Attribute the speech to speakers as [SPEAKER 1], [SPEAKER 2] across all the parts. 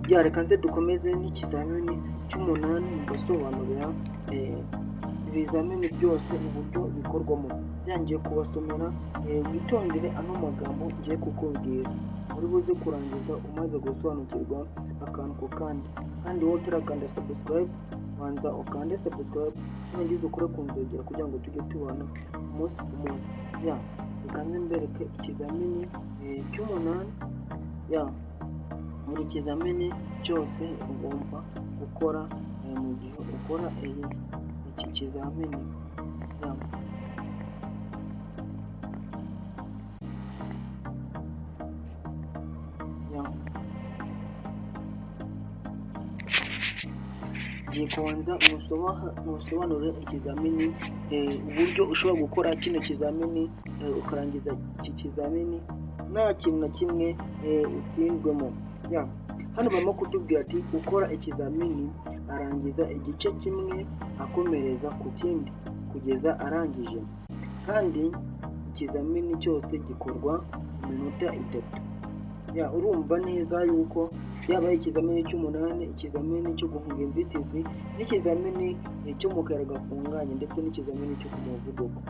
[SPEAKER 1] Ya, reka nze dukomeze n'ikizamini cy'umunani, mbasobanurira ibizamini byose uburyo bikorwamo. Byangiye kubasomera, witondere ano magambo ngiye kukubwira. Uri buze kurangiza umaze gusobanukirwa akantu ku kandi. Kandi wowe utarakanda subscribe, banza ukande subscribe, nurangiza ukore ku nzogera kugira ngo tujye tubana umunsi ku munsi. Ya, reka nze mbereke ikizamini cy'umunani. Ya, buri kizamini cyose ugomba gukora mu gihe ukora iki kizamini. Ya, ya, ngiye kubanza musobanurire ikizamini, uburyo ushobora gukora kino kizamini, ukarangiza iki kizamini nta kintu na kimwe utsinzwemo. Ya, hano barimo kutubwira ati: ukora ikizamini arangiza igice kimwe akomereza ku kindi kugeza arangije, kandi ikizamini cyose gikorwa mu minota 3. Ya, urumva neza yuko yaba ari ikizamini cy'umunani, ikizamini cyo guhunga inzitizi, n'ikizamini cyo mu kayira gafunganye, ndetse n'ikizamini cyo ku muvuduko,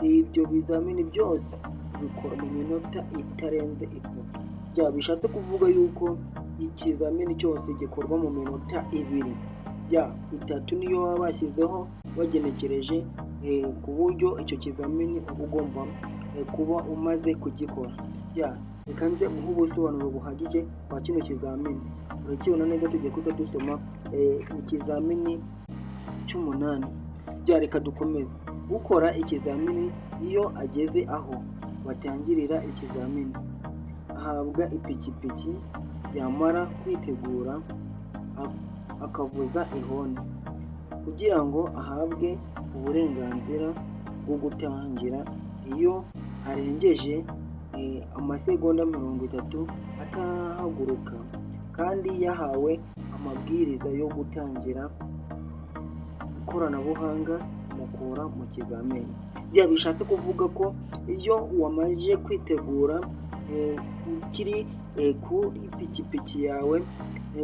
[SPEAKER 1] ibyo bizamini byose bikora mu minota itarenze 3. Ya, bishatse kuvuga yuko ikizamini cyose gikorwa mu minota 2. Ya, 3 niyo baba bashyizeho bagenekereje, ku buryo icyo kizamini uba ugomba kuba umaze kugikora. Ya, reka nze nguhe ubusobanuro buhagije bwa kino kizamini. Urakibona neza, tugiye guhita dusoma ikizamini cy'umunani. Ya, reka dukomeze. Ukora ikizamini iyo ageze aho batangirira ikizamini ahabwa ipikipiki, yamara kwitegura akavuza ihoni kugira ngo ahabwe uburenganzira bwo gutangira. Iyo arengeje amasegonda 30 atarahaguruka kandi yahawe amabwiriza yo gutangira, ikoranabuhanga rimukura mu kizamini. Ya, bishatse kuvuga ko iyo wamaze kwitegura, ukiri ku ipikipiki yawe,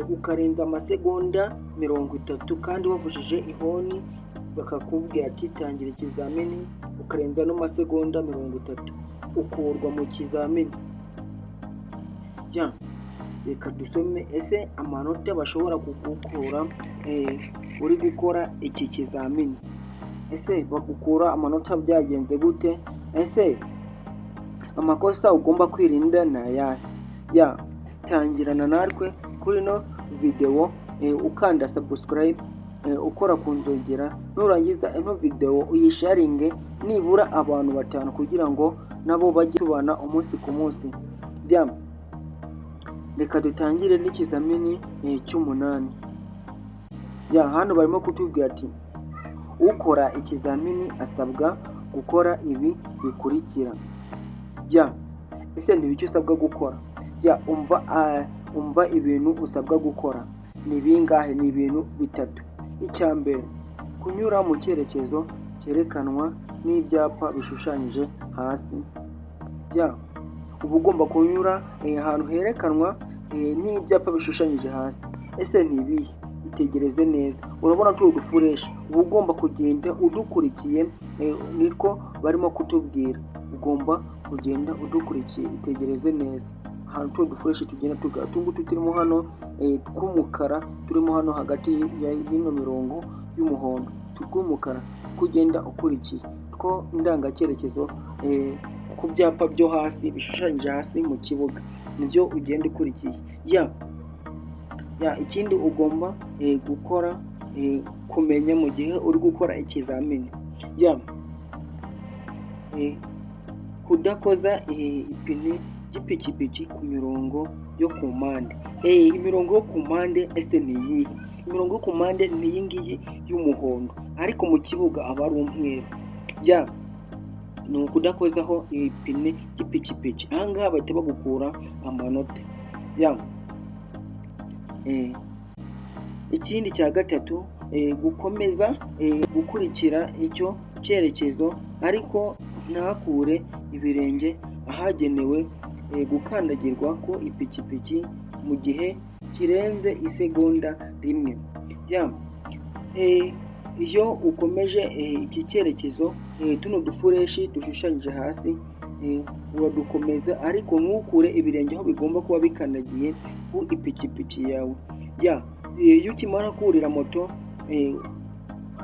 [SPEAKER 1] ukarenza amasegonda 30 kandi wavujije ihoni bakakubwira ati tangira ikizamini, ukarenza n'amasegonda 30, ukurwa mu kizamini. Ya, reka dusome ese amanota bashobora kugukura uri gukora iki kizamini. Ese bagukura amanota byagenze gute? Ese amakosa ugomba kwirinda ni ayahe? Ya, tangirana natwe kuri ino videwo, ukanda subscribe, ukora ku nzogera, nurangiza ino videwo uyisharinge nibura abantu batanu kugira ngo nabo bajye tubana umunsi ku munsi. Ya, reka dutangire n'ikizamini cy'umunani. Ya, hano barimo kutubwira ati: ukora ikizamini asabwa gukora ibi bikurikira. Ya, ese ni ibiki usabwa gukora? Ya, umva ibintu usabwa gukora ni bingahe? Ni ibintu bitatu. Icya mbere, kunyura mu cyerekezo cyerekanwa n'ibyapa bishushanyije hasi. Ya, uba ugomba kunyura ahantu herekanwa n'ibyapa bishushanyije hasi. Ese ni ibihe? Itegereze neza, urabona ko udufureshi uba ugomba kugenda udukurikiye, nitwo barimo kutubwira. Ugomba kugenda udukurikiye. Itegereze neza ahantu tuno dufureshi tugenda tugana, utu ngutu turimo hano tw'umukara, turimo hano hagati y'ino mirongo y'umuhondo tw'umukara, kugenda ukurikiye two ndangacyerekezo ku byapa byo hasi bishushanyije hasi mu kibuga, nibyo ugenda ukurikiye. Ya, ikindi ugomba gukora, kumenya mu gihe uri gukora ikizamini, ya, kudakoza ipine ry'ipikipiki ku mirongo yo ku mpande. Imirongo yo ku mpande ese ni iyihe? Imirongo yo ku mpande ni iyi ngiyi y'umuhondo, ariko mu kibuga aba ari umweru. Ya, ni ukudakozaho ipine ry'ipikipiki, aha ngaha bahita bagukura amanota. Ya, ikindi cya gatatu, gukomeza gukurikira icyo cyerekezo ariko ntakure ibirenge ahagenewe gukandagirwa ku ipikipiki mu gihe kirenze isegonda rimwe. Iyo ukomeje iki cyerekezo, tuno duflèche dushushanyije hasi uradukomeza, ariko ntukure ibirenge aho bigomba kuba bikandagiye ku ipikipiki yawe. Iyo ukimara kurira moto,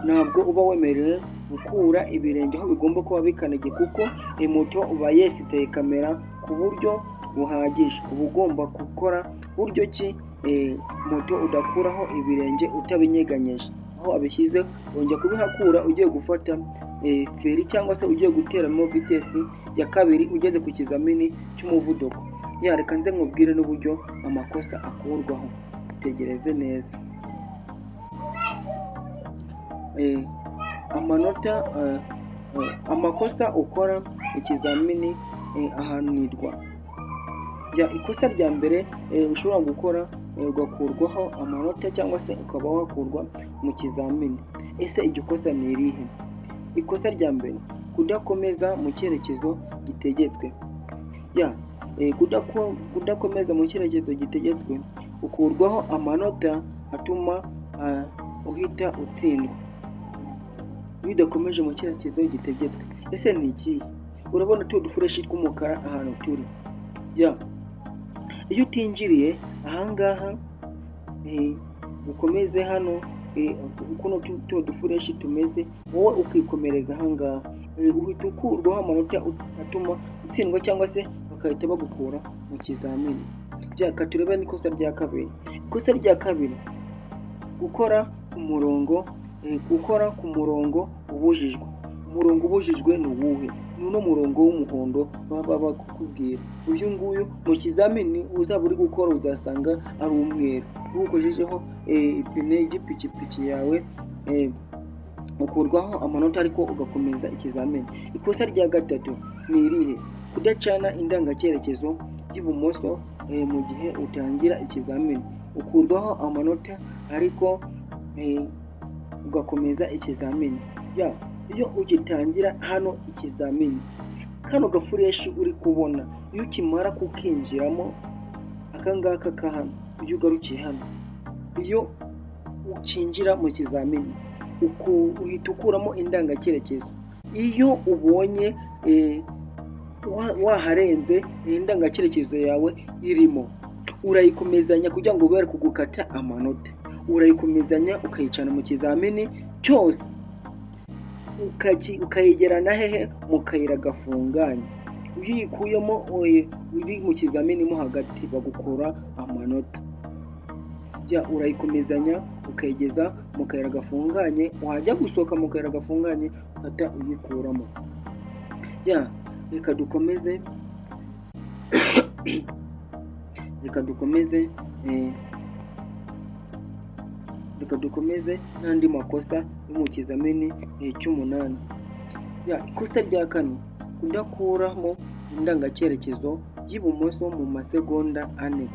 [SPEAKER 1] ntabwo uba wemerewe gukura ibirenge aho bigomba kuba bikandagiye, kuko moto uba yesitaye kamera ku buryo buhagije. Uba ugomba gukora buryo ki moto udakuraho ibirenge utabinyeganyeje aho wabishyize, wongera kubihakura ugiye gufata feri cyangwa se ugiye guteramo vitesse ya kabiri ugeze ku kizamini cy'umuvuduko. Reka nze nkubwire n'uburyo amakosa akurwaho, itegereze neza. Amanota, amakosa ukora ikizamini ahanirwa. Ikosa rya mbere ushobora gukora ugakurwaho amanota cyangwa se ukaba wakurwa mu kizamini. Ese iryo kosa ni irihe? Ikosa rya mbere: kudakomeza mu cyerekezo gitegetswe. Kudakomeza mu cyerekezo gitegetswe ukurwaho amanota atuma uhita utsindwa. Iyo udakomeje mu cyerekezo gitegetswe, ese ni ikihe? Urabona tuno duflèche tw'umukara ahantu turi. Iyo utinjiriye ahangaha, ukomeze hano kuno tuno duflèche tumeze, wowe ukikomereza ahangaha, uhita ukurwaho amanota atuma utsindwa cyangwa se bagahita bagukura mu kizamini. Reka turebe n'ikosa rya kabiri. Ikosa rya kabiri: gukora umurongo, gukora ku murongo ubujijwe. Umurongo ubujijwe ni uwuhe? Ni uno murongo w'umuhondo baba bakubwira. Uyu nguyu mu kizamini uzaba uri gukora uzasanga ari umweru. Iyo ukojejeho ipine y'ipikipiki yawe, ukurwaho amanota ariko ugakomeza ikizamini. Ikosa rya gatatu ni irihe? Kudacana indangacyerekezo y'ibumoso mu gihe utangira ikizamini, ukurwaho amanota ariko ugakomeza ikizamini. Iyo ugitangira hano ikizamini, kano gaflèche uri kubona, iyo ukimara kukinjiramo, aka ngaka ka hano, iyo ugarukiye hano, iyo ukinjira mu kizamini uhita ukuramo indangacyerekezo. Iyo ubonye waharenze, indangacyerekezo yawe irimo, urayikomezanya kugira ngo bere kugukata amanota, urayikomezanya ukayicana mu kizamini cyose, ukayegerana hehe? Mu kayira gafunganye. Iyo uyikuyemo uri mu kizamini mo hagati, bagukura amanota. Urayikomezanya ukayigeza mu kayira gafunganye, wajya gusohoka mu kayira gafunganye ugahita uyikuramo. Reka dukomeze n'andi makosa yo mu kizamini cy'umunani. Ikosa rya kane: kudakuramo indangacyerekezo y'ibumoso mu masegonda 4.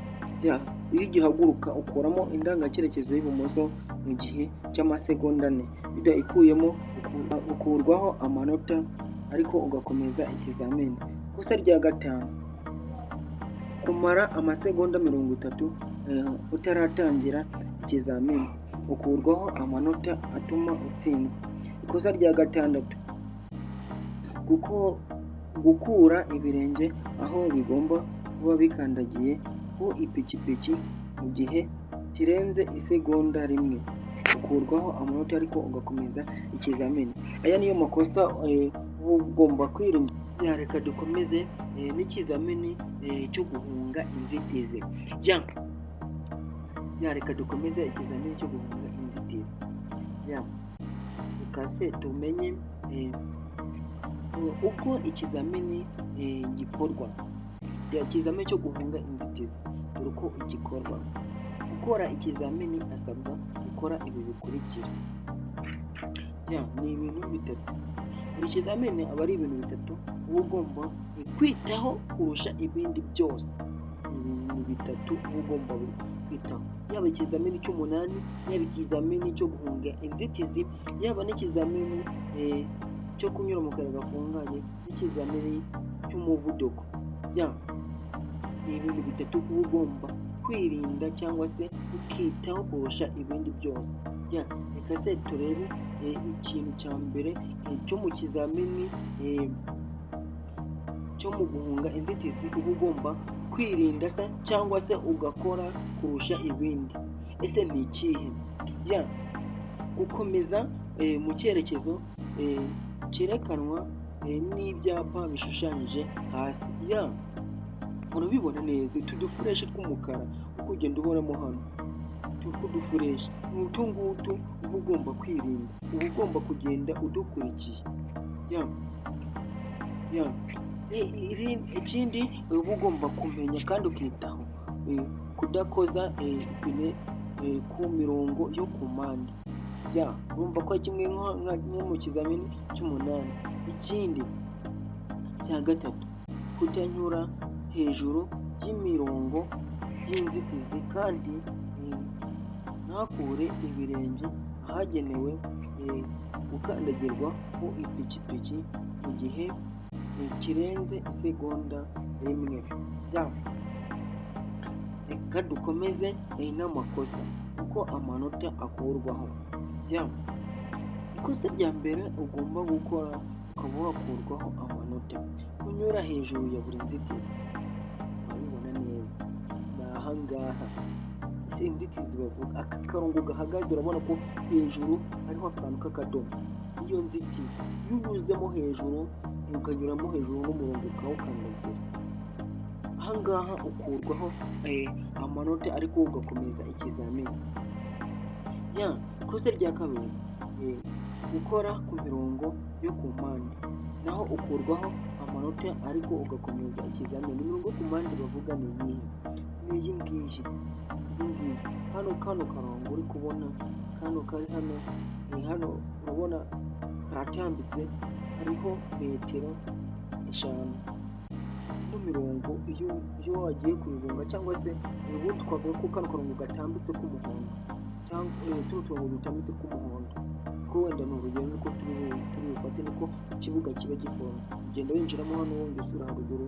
[SPEAKER 1] Iyo ugihaguruka ukuramo indangacyerekezo y'ibumoso mu gihe cy'amasegonda 4, iyo utayikuyemo ukurwaho amanota ariko ugakomeza ikizamini. Ikosa rya gatanu: kumara amasegonda 30 utaratangira ikizamini, ukurwaho amanota atuma utsindwa. Ikosa rya gatandatu: gukura ibirenge aho bigomba kuba bikandagiye ku ipikipiki mu gihe kirenze isegonda rimwe, ukurwaho amanota ariko ugakomeza ikizamini. Aya niyo makosa uba ugomba kwirinda. Reka dukomeze n'ikizamini cyo guhunga inzitizi. Reka dukomeze ikizamini cyo guhunga inzitizi. Reka se tumenye uko ikizamini gikorwa. Ikizamini cyo guhunga inzitizi, dore uko gikorwa. Gukora ikizamini asabwa gukora ibi bikurikira. Ni ibintu bitatu. Buri kizamini aba ari ibintu bitatu uba ugomba kwitaho kurusha ibindi byose. Ni ibintu bitatu uba ugomba kwitaho. Yaba ikizamini cy'umunani, yaba ikizamini cyo guhunga inzitizi, yaba n'ikizamini cyo kunyura mu kayira gafunganye, n'ikizamini cy'umuvuduko. Ni ibintu bitatu uba ugomba kwirinda cyangwa se ukitaho kurusha ibindi byose. Reka se turebe ikintu cya mbere cyo mu kizamini cyo mu guhunga inzitizi uba ugomba kwirinda se cyangwa se ugakora kurusha ibindi. Ese ni ikihe? Gukomeza mu cyerekezo cyerekanwa n'ibyapa bishushanyije hasi. Urabibona neza, utu duflèche tw'umukara uri kugenda ubonamo hano tw'uduflèche, ni utu ngutu uba ugomba kwirinda, uba ugomba kugenda udukurikiye. Ikindi uba ugomba kumenya kandi ukitaho, kudakoza ipine ku mirongo yo ku mpande. Urumva ko ari kimwe nko mu kizamini cy'umunani. Ikindi cya gatatu, kutanyura hejuru y'imirongo y'inzitizi kandi ntakure ibirenge ahagenewe gukandagirwa ku ipikipiki mu gihe kirenze isegonda 1. Reka dukomeze n'amakosa, uko amanota akurwaho. Ikosa rya mbere ugomba gukora ukaba wakurwaho amanota, kunyura hejuru ya buri nzitizi. Urabibona neza, ni aha ngaha. Ese inzitizi bavuga, aka karongo gahagaze, urabona ko hejuru hariho akantu k'akadomo. Iyo nzitizi iyo unyuzemo hejuru, ukanyuramo hejuru n'umurongo ukawukandagira, aha ngaha ukurwaho amanota ariko ugakomeza ikizamini. Ikosa rya kabiri, gukora ku mirongo yo ku mpande, naho ukurwaho amanota ariko ugakomeza ikizamini. Imirongo yo ku mpande bavuga ni iyihe? Ni iyi ngiyi, iyi ngiyi hano, kano karongo uri kubona kano kari hano, ni hano urabona karatambitse, hariho metero 5. Ino mirongo iyo wagiye kuyigonga cyangwa se ubundi twavuga ko kano karongo gatambitse k'umuhondo cyangwa tuno turongo dutambitse k'umuhondo, ko wenda ni urugero niko turi bufate, niko ikibuga kiba gifunze, ugenda winjiramo hano wongera usubira haruguru,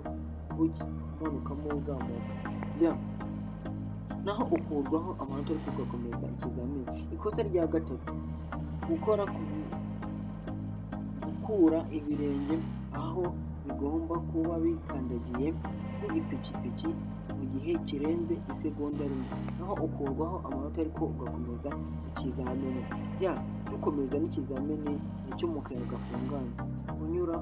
[SPEAKER 1] umanukamo uzamuka. Naho ukurwaho amanota ariko ugakomeza ikizamini. Ikosa rya gatatu, gukora ku gukura ibirenge aho bigomba kuba bikandagiye ku ipikipiki mu gihe kirenze isegonda 1, naho ukurwaho amanota ariko ugakomeza ikizamini. Dukomeza n'ikizamini cyo mu kayira gafunganye, kunyura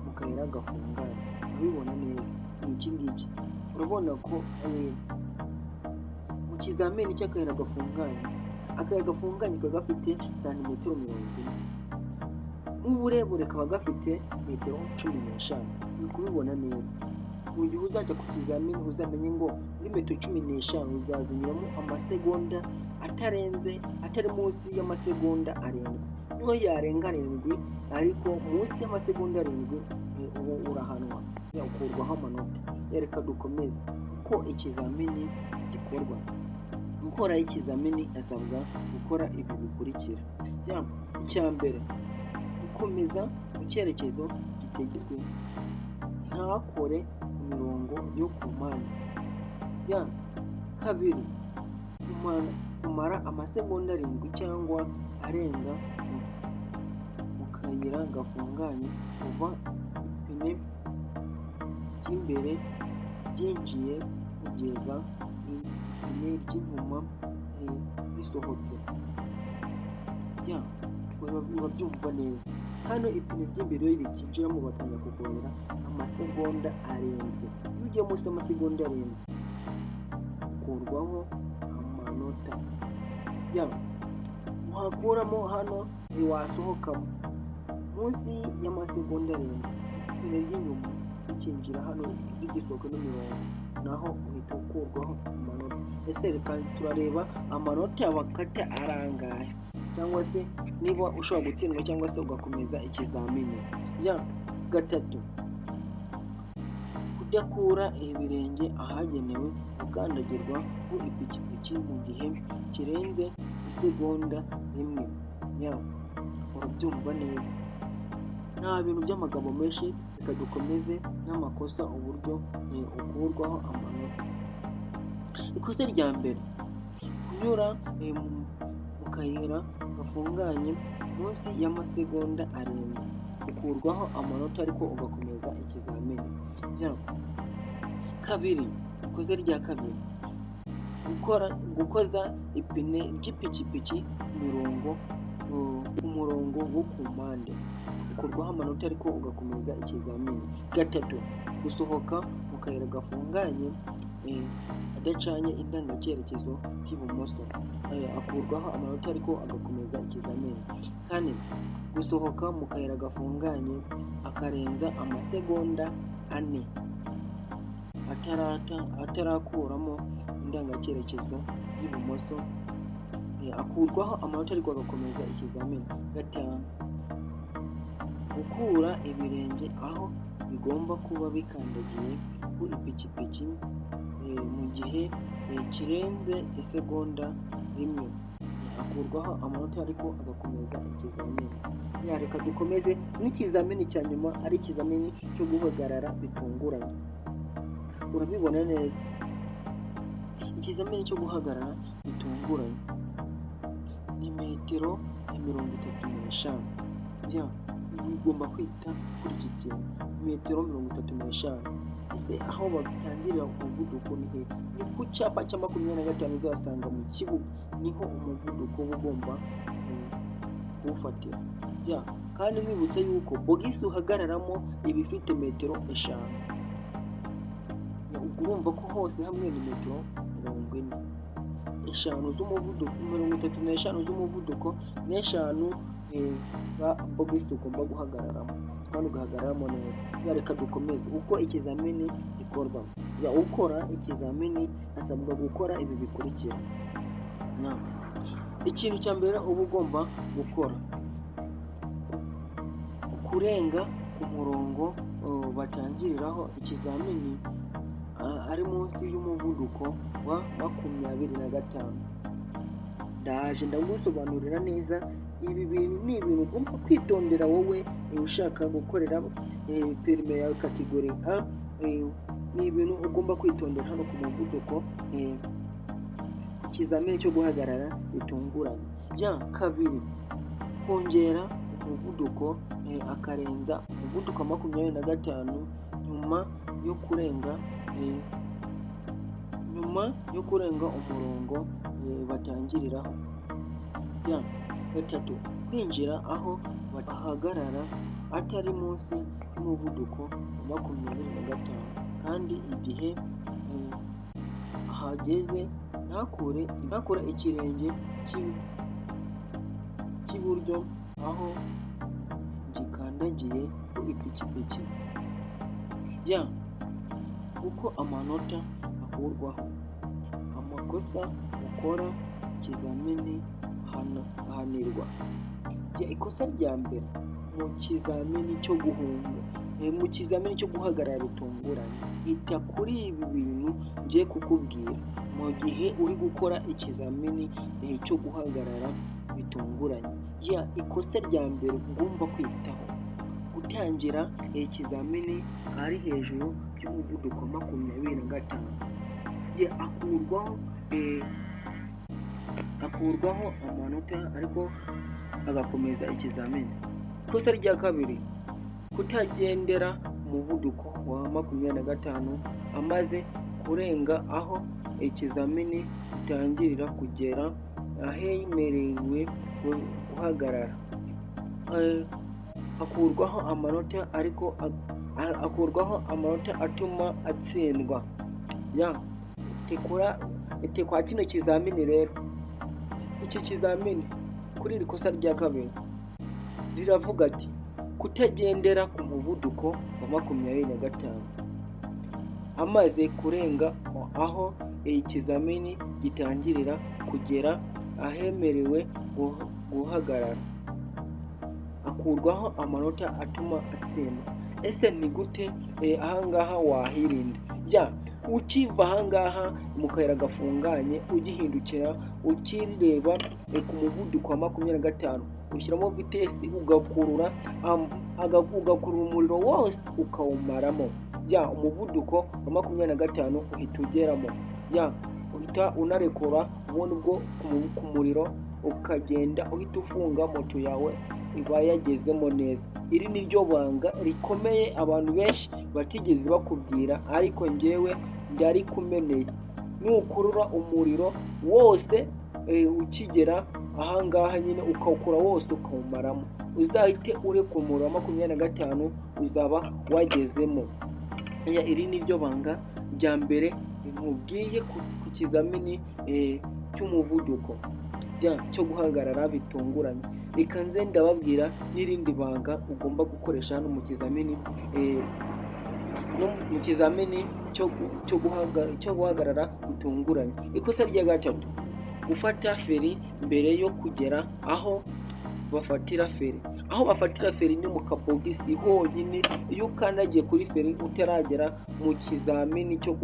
[SPEAKER 1] mu kayira gafunganye, urabibona neza ni iki ngiki. Urabona ko mu kizamini cy'akayira gafunganye, akayira gafunganye kaba gafite santimetero 40, mu burebure kaba gafite metero 15. Uri kubibona neza, mu gihe uzajya ku kizamini uzamenye ngo muri metero 15 uzazinyuramo amasegonda atarenze, atari munsi y'amasegonda 7. Niyo yarenga 7 ariko munsi y'amasegonda 7, ubu urahanwa, ukurwaho amanota. Reka dukomeze uko ikizamini gikorwa. Gukora ikizamini asabwa gukora ibi bikurikira: Icya mbere, gukomeza mu cyerekezo gitegetswe, ntakore ku mirongo yo ku mpande. Kabiri, kumara amasegonda 7 cyangwa arenga mu kayira gafunganye kuva ipine ry'imbere ryinjiye kugeza ipine ry'inyuma risohotse. Urabyumva neza, hano ipine ry'imbere iyo rikinjiramo batangira kukubarira amasegonda 7. Iyo ugiye munsi y'amasegonda 7 ukurwaho amanota. Wakuramo hano ntiwasohokamo munsi y'amasegonda 7, ipine ry'inyuma rikinjira hano rigisohoka n'imirongo, naho uhita ukurwaho amanota. Ese reka turareba amanota bakata ari angahe, cyangwa se niba ushobora gutsindwa cyangwa se ugakomeza ikizamini. Gatatu, kudakura ibirenge ahagenewe gukandagirwa ku ipikipiki mu gihe kirenze isegonda 1. Urabyumva neza. Nta bintu by'amagambo menshi, reka dukomeze n'amakosa, uburyo ukurwaho amanota. Ikosa rya mbere: kunyura mu kayira gafunganye munsi y'amasegonda 7, ukurwaho amanota ariko ugakomeza ikizamini. Kabiri, ikosa rya kabiri: gukora gukoza ipine ry'ipikipiki ku murongo wo ku mpande, ukurwaho amanota ariko ugakomeza ikizamini. Gatatu: gusohoka mu kayira gafunganye adacanye indangacyerekezo cy'ibumoso, akurwaho amanota ariko agakomeza ikizamini. Kane: gusohoka mu kayira gafunganye akarenza amasegonda 4 atarakuramo indangacyerekezo y'ibumoso, akurwaho amanota ariko agakomeza ikizamini. Gatanu: gukura ibirenge aho bigomba kuba bikandagiye ku ipikipiki mu gihe kirenze isegonda 1, akurwaho amanota ariko agakomeza ikizamini. Reka dukomeze n'ikizamini cya nyuma, ari ikizamini cyo guhagarara bitunguranye. Urabibona neza, ikizamini cyo guhagarara bitunguranye ni metero 35. Ugomba kwita kuri iki kintu, metero 35. Ese aho batangirira umuvuduko ni he? Ni ku cyapa cya 25 uzasanga mu kibuga, niho umuvuduko uba ugomba kuwufatira. Kandi nkwibutsa yuko bogisi uhagararamo iba ifite metero 5. Ubwo urumva ko hose hamwe ni metero 40. 5 z'umuvuduko, 35 z'umuvuduko n'5 za bogisi ugomba guhagararamo, kandi ugahagararamo neza. Reka dukomeze uko ikizamini gikorwa. Ukora ikizamini asabwa gukora ibi bikurikira: ikintu cya mbere uba ugomba gukora, kurenga ku murongo batangiriraho ikizamini ari munsi y'umuvuduko wa 25. Ndaje ndagusobanurira neza. Ibi bintu ni ibintu ugomba kwitondera wowe ushaka gukorera perime yawe catégorie A. Ni ibintu ugomba kwitondera hano ku muvuduko, ku kizamini cyo guhagarara bitunguranye. Bya kabiri: kongera umuvuduko akarenza umuvuduko wa 25 nyuma yo kurenga umurongo batangiriraho. Bya gatatu: kwinjira aho bahagarara atari munsi y'umuvuduko wa 25, kandi igihe ahageze ntakure ikirenge cy'iburyo aho gikandagiye ku ipikipiki. Uko amanota akurwaho: amakosa ukora ikizamini ahanirwa. Ikosa rya mbere mu kizamini cyo guhunga, mu kizamini cyo guhagarara bitunguranye, ita kuri ibi bintu ngiye kukubwira mu gihe uri gukora ikizamini cyo guhagarara bitunguranye. Ikosa rya mbere ugomba kwitaho: gutangira ikizamini ari hejuru y'umuvuduko wa 25, akurwaho amanota ariko agakomeza ikizamini. Ikosa rya kabiri: kutagendera umuvuduko wa 25 amaze kurenga aho ikizamini gitangirira kugera ahemerewe guhagarara, akurwaho amanota ariko akurwaho amanota atuma atsindwa. Kwa kino kizamini rero, iki kizamini kuri iri kosa rya kabiri riravuga ati: kutagendera ku muvuduko wa 25 amaze kurenga aho ikizamini gitangirira kugera ahemerewe guhagarara, akurwaho amanota atuma atsindwa. Ese ni gute ahangaha wahirinda? Ukiva ahangaha mu kayira gafunganye, ugihindukira, ukireba ku muvuduko wa 25, ushyiramo vitesse, ugakurura umuriro wose ukawumaramo. Ya, umuvuduko wa 25 uhita ugeramo, ya, uhita unarekura. Ubundi ubwo ku muriro ukagenda, uhita ufunga, moto yawe iba yagezemo neza. Iri ni ryo banga rikomeye abantu benshi batigeze bakubwira, ariko ngewe ndarikumeneye. Nukurura umuriro wose ukigera ahangaha nyine, ukawukura wose ukawumaramo, uzahite ureka umuriro wa 25, uzaba wagezemo. Iri ni ryo banga rya mbere nkubwiye ku kizamini cy'umuvuduko cyo guhagarara bitunguranye. Reka nze ndababwira n'irindi banga ugomba gukoresha hano mu kizamini, mu kizamini cyo guhagarara bitunguranye. Ikosa rya gatatu: gufata feri mbere yo kugera aho bafatira feri. Aho bafatira feri ni mu kabogisi honyine. Iyo ukandagiye kuri feri utaragera mu kizamini cyo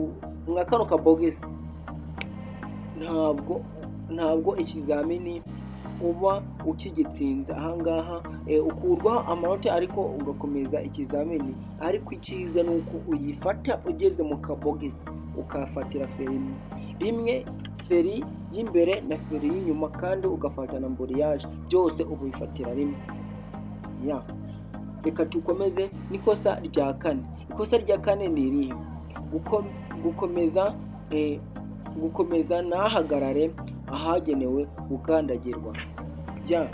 [SPEAKER 1] mwa kano kabogisi, ntabwo ikizamini uba ukigitsinze. Ahangaha ukurwaho amanota ariko ugakomeza ikizamini. Ariko icyiza ni uko uyifata ugeze mu kabogisi, ukahafatira feri rimwe, feri y'imbere na feri y'inyuma, kandi ugafata na embrayage, byose ubifatira rimwe. Ya, reka dukomeze n'ikosa rya kane. Ikosa rya kane ni irihe? Gukomeza ntahagarare ahagenewe gukandagirwa. Ya,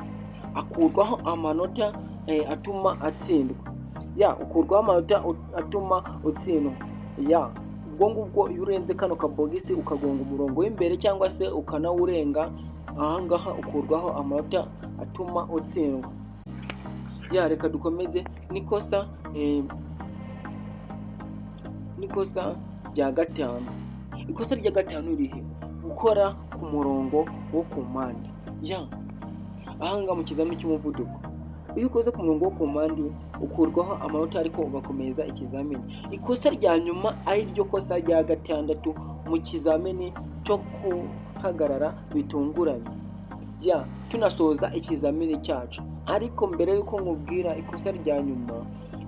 [SPEAKER 1] akurwaho amanota atuma atsindwa. Ya, ukurwaho amanota atuma utsindwa. Ya, ubwo ngubwo iyo urenze kano kabogisi ukagonga umurongo w'imbere cyangwa se ukanawurenga, ahangaha ukurwaho amanota atuma utsindwa. Ya, reka dukomeze n'ikosa rya gatanu. Ikosa rya gatanu rihe? Gukora ku murongo wo ku mpande. Ya, ahangaha mu kizamini cy'umuvuduko, iyo ukoze ku murongo wo ku mpande ukurwaho amanota ariko ugakomeza ikizamini. Ikosa rya nyuma, ari ryo kosa rya gatandatu mu kizamini cyo guhagarara bitunguranye, ya, tunasoza ikizamini cyacu. Ariko mbere y'uko nkubwira ikosa rya nyuma,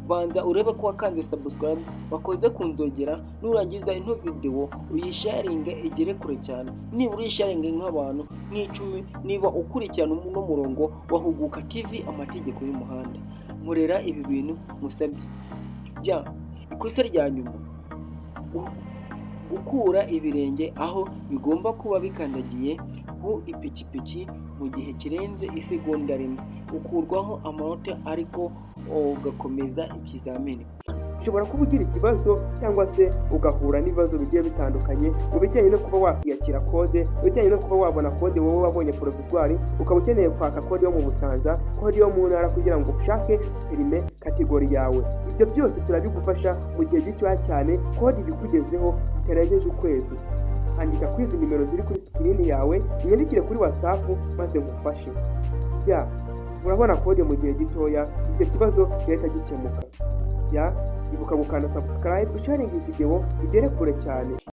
[SPEAKER 1] banza urebe ko wakanze subscribe, wakoze ku nzogera. Nurangiza ino videwo uyisharinge igere kure cyane, nibura uyisharinge nk'abantu nk'icumi, niba ukurikirana uno murongo wa Huguka TV, amategeko y'umuhanda. Nkorera ibi bintu musabye. Jya ikosa rya nyuma: gukura ibirenge aho bigomba kuba bikandagiye ku ipikipiki mu gihe kirenze isegonda rimwe, ukurwaho amanota ariko ugakomeza ikizamini.
[SPEAKER 2] Ushobora kuba ugira ikibazo cyangwa se ugahura n'ibibazo bigiye bitandukanye mu bijyanye no kuba wakwiyakira kode, mu bijyanye no kuba wabona kode. Wowe wabonye provisoire, ukaba ukeneye kwaka kode yo mu Busanza, kode yo mu ntara, kugira ngo ushake permis catégorie yawe. Ibyo byose turabigufasha mu gihe gitoya cyane, kode ibikugezeho bitarengeje ukwezi. Andika kuri izi nimero ziri kuri screen yawe, unyandikire kuri WhatsApp maze ngufashe. Ya, urabona kode mu gihe gitoya, icyo kibazo gihita gikemuka. Ya, ibuka gukanda subscribe, usharinga iyi video igere kure cyane.